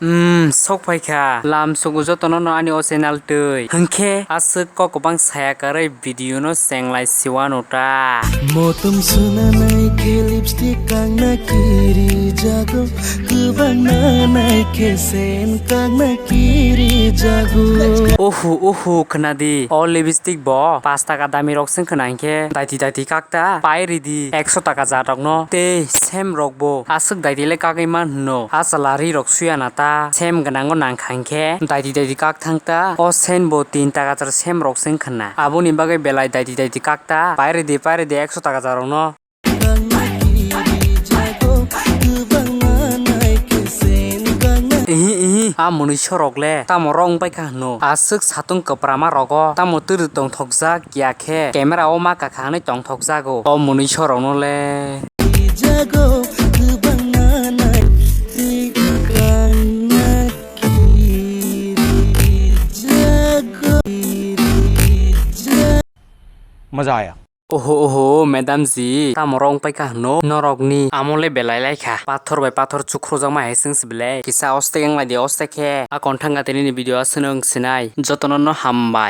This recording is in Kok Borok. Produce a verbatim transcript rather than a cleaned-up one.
Hmm, sok phaikha. Lam sugo jotono no ani o channel twi. Hwnkhe aswk kok kwbang saya karwi video no chenglai siwano ta. Motom suna nai khe lipstick kangna kiri jago, kwbang na nai khe sen kangna kiri jago. Oho, oho, khnadi. O lipstick bo pash taka dami rok seng khna hinkhe daiti daiti kak ta pai ridi ekso taka jat rokno tei sem rok bo aswk daiti le kagwi man hwno. A chwla ri rok suya na ta sem gwnango nang kha hinkhe daiti daiti kak thang ta. O sen bo tin taka jat sem rok seng khna. Aboni bagwi belai daiti daiti kak ta pai ridi pai ridi ekso taka jat rokno. Ihi, ihi, a mwnwi sorok le tamo rong bai kha hwno? Aswk satung kwprama rogo tamo twrwi tongthokjak ya khe camera o ma kakha hwnwi tongthokjago o mwnwi sorokno le. Maza aya. Oho, oho, madam ji, tamo rong pai kha hwno? Norok ni amo le belai lai kha. Pathor bai pathor chukhrujak ma hai seng si belai. Kisa ostek wng lai di, ostek khe. A konthang ga tini ni video aswk no wng sinai. Jotono no hambai.